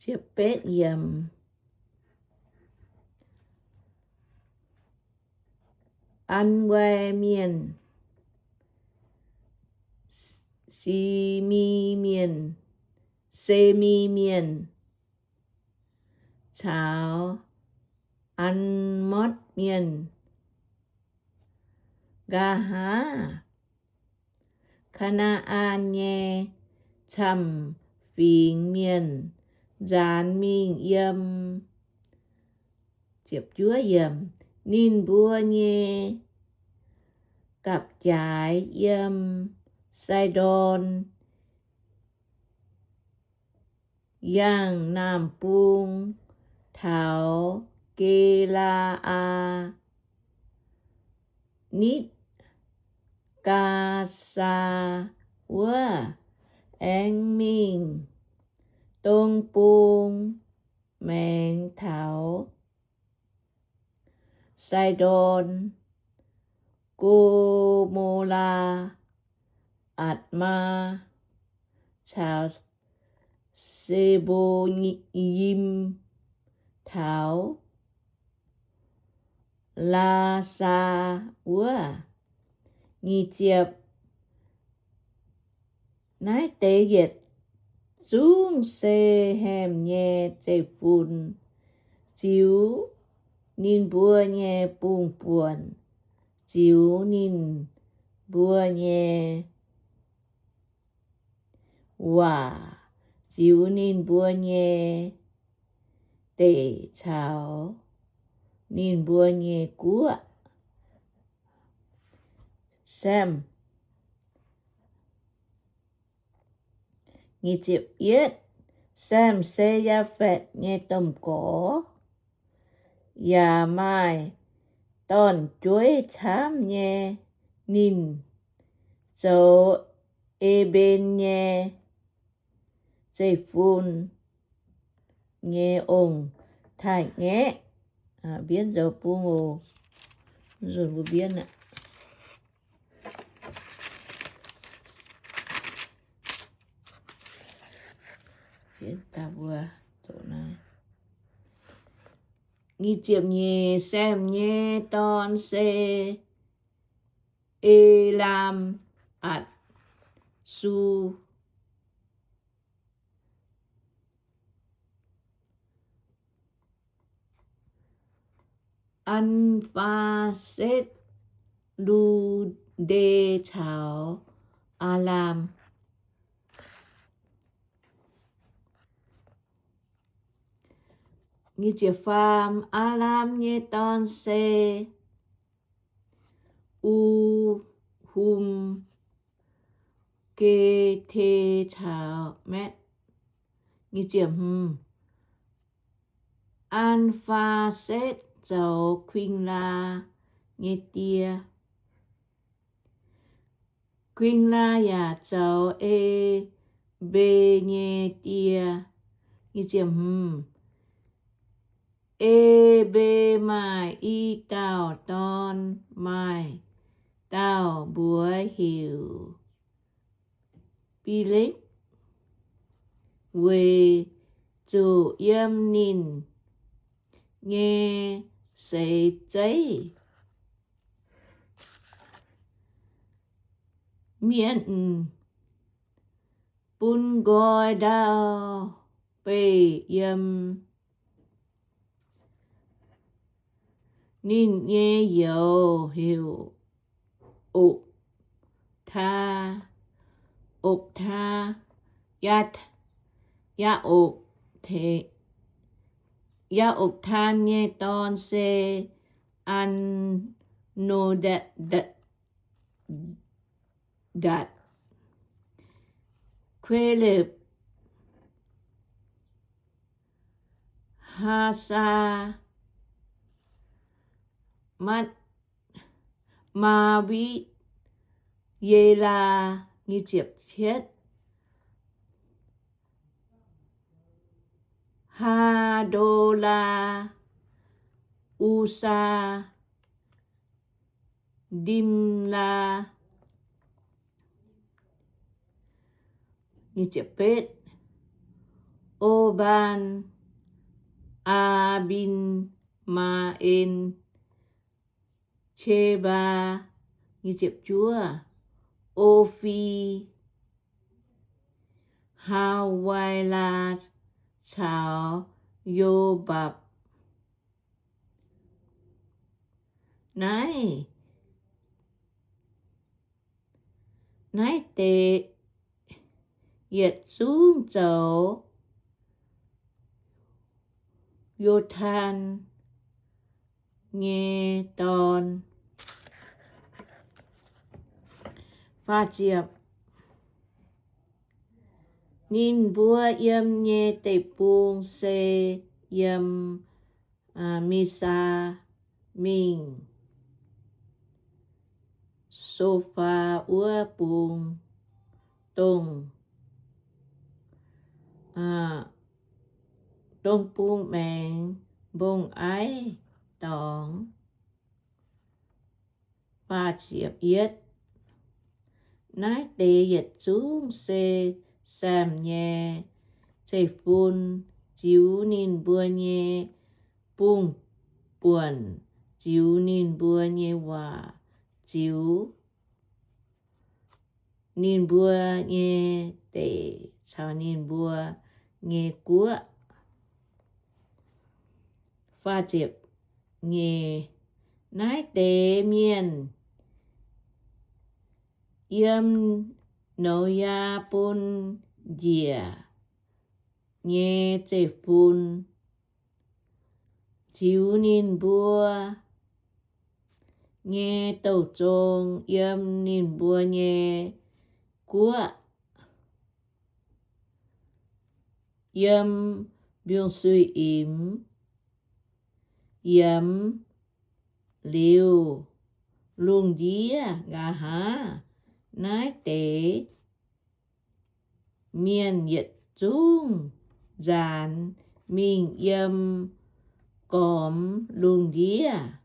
Ziepc betv yiemc. An^wai Mienh, Simi Mienh, Semi Mienh caux An^motv Mienh. Nqa'haav Kaa^naa^an nyei camv-fingx mienh nzaanx mingh yiem. Ninh mbuo nyei gapv-jaaix yiem Sai^ndorn yangh naamh bung taux Ge^laa^nitv, Gaasaa wuov, aengx mingh dong bung maengx taux Sai^ndorn, Go^mo^laa, Atc^maa, caux Se^mbo^yim, taux Laasaa wuov. Nyic ziepc. Naaiv deix yietc zungv Se^ham nyei zeiv-fun ziux ninh mbuo nyei bung-buonc, ziux ninh mbuo nyei waac, ziux ninh mbuo nyei deic caux ninh mbuo nyei guoqv. Samuel, Samuel se Yaafetv nyei domh gorx, yaac maaih dorn-jueiv camv nyei. Ninh zoux E^mben nyei zeiv-fun nyei ong-taaix-ngaeqv. Mbienv nzoux bung oc. Mbienv aqv. Nyic ziepc nyeic. Sem nyei dorn se Elaam, Atc^su, An^faa^setv, Lu^nde caux Aalam. Aalam nyei dorn se U^hum, Ge^te caux Maatv. An^faa^setv zoux Kuing^laa nyei die. Kuing^laa yaac zoux E^mbe nyei die. E^mbe maaih i dauh dorn, maaih dauh mbuox heuc Bilekv, weic zuqc yiem ninh nyei seix zeiv mienh bun nqoi ndau beih yiem. Ninh nyei youz heuc Oktaa, Oktaa, Yaa, Yaa, Yaa, Oktaan nyei dorn se An^no^ndatc, Kuelepv, Haasaa, Matv, Maawi, Yelaa. Haadolaa, Usaa, Ndimlaa. O Sho^mbaan, Aa^mbin^maa^en, Qe^mbaa, O^fi, Haa^wai^laa caux Yo^mbapc. Naaiv, naaiv deix yietc zungv zoux Yo^taan nyei dorn. Ninh mbuo yiem nyei deic-bung se yiem Misaa mingh Sofaa wuov bung, dongh, dongh bung maengx mbong-aiv dorngx. Naaiv deix yietc zungv se Saamh nyei zeiv-fun ziux ninh mbuo nyei bung-buonc, ziux ninh mbuo nyei waac, ziux ninh mbuo nyei deic caux ninh mbuo nyei guoqv. Naaiv deix mienh yiem Noyaa bun njiec nyei zeiv-fun ziux ninh mbuo nyei douh zong yiem ninh mbuo nyei guoqv, yiem mbiungc-suiv-imx, yiemx liuz lungh ndiev nqa'haav. Naaiv deix mienh yietc zungv nzaanx mingh yiem gormx lungh ndiev.